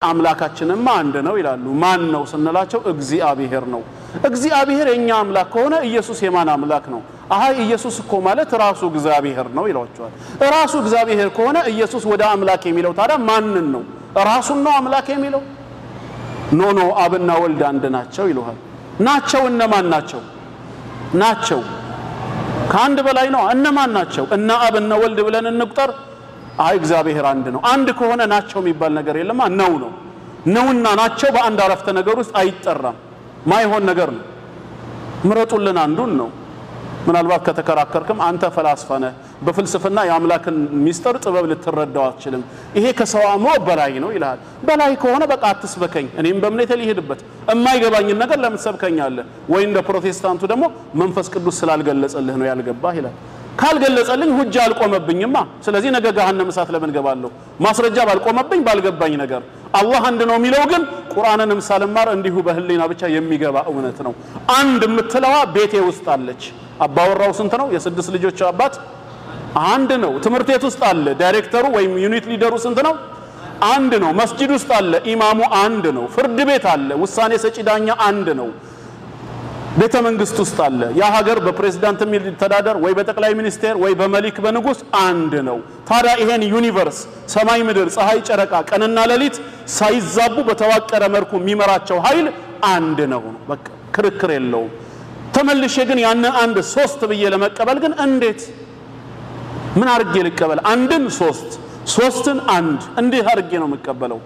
አምላካችንማ አንድ ነው ይላሉ። ማን ነው ስንላቸው እግዚአብሔር ነው። እግዚአብሔር የኛ አምላክ ከሆነ ኢየሱስ የማን አምላክ ነው? አይ ኢየሱስ እኮ ማለት ራሱ እግዚአብሔር ነው ይሏቸዋል። ራሱ እግዚአብሔር ከሆነ ኢየሱስ ወደ አምላክ የሚለው ታዲያ ማንን ነው? ራሱን ነው አምላክ የሚለው? No no፣ አብና ወልድ አንድ ናቸው ይሉሃል። ናቸው እነማን ናቸው? ናቸው ከአንድ በላይ ነው። እነማን ናቸው? እነ አብ እነ ወልድ ብለን እንቁጠር። አይ እግዚአብሔር አንድ ነው። አንድ ከሆነ ናቸው የሚባል ነገር የለማ። ነው ነው ነውና ናቸው በአንድ አረፍተ ነገር ውስጥ አይጠራም። ማይሆን ነገር ነው። ምረጡልን አንዱን ነው። ምናልባት ከተከራከርክም አንተ ፈላስፋ ነህ፣ በፍልስፍና የአምላክን ሚስጥር ጥበብ ልትረዳው አትችልም፣ ይሄ ከሰው አእምሮ በላይ ነው ይልሃል። በላይ ከሆነ በቃ አትስበከኝ፣ እኔም በእምነቴ ልሂድበት። የማይገባኝን ነገር ለምን ትሰብከኛለህ? ወይ እንደ ፕሮቴስታንቱ ደግሞ መንፈስ ቅዱስ ስላልገለጸልህ ነው ያልገባህ ይላል። ካልገለጸልኝ ሁጃ አልቆመብኝማ። ስለዚህ ነገ ገሃነም እሳት ለምን ገባለሁ? ማስረጃ ባልቆመብኝ ባልገባኝ ነገር አላህ አንድ ነው የሚለው ግን ቁርአንንም ሳልማር እንዲሁ በህሊና ብቻ የሚገባ እውነት ነው። አንድ የምትለዋ ቤቴ ውስጥ አለች። አባወራው ስንት ነው? የስድስት ልጆች አባት አንድ ነው። ትምህርት ቤት ውስጥ አለ። ዳይሬክተሩ ወይም unit leader ኡ ስንት ነው? አንድ ነው። መስጂድ ውስጥ አለ። ኢማሙ አንድ ነው። ፍርድ ቤት አለ። ውሳኔ ሰጪ ዳኛ አንድ ነው። ቤተ መንግስት ውስጥ አለ። ያ ሀገር በፕሬዝዳንት የሚተዳደር ወይ በጠቅላይ ሚኒስቴር ወይ በመሊክ በንጉስ አንድ ነው። ታዲያ ይሄን universe ሰማይ፣ ምድር፣ ፀሐይ፣ ጨረቃ፣ ቀንና ሌሊት ሳይዛቡ በተዋቀረ መልኩ የሚመራቸው ኃይል አንድ ነው ነው በቃ ክርክር የለውም። ተመልሼ ግን ያንን አንድ ሶስት ብዬ ለመቀበል ግን እንዴት ምን አድርጌ ልቀበል? አንድን ሶስት፣ ሶስትን አንድ እንዴት አድርጌ ነው የምቀበለው?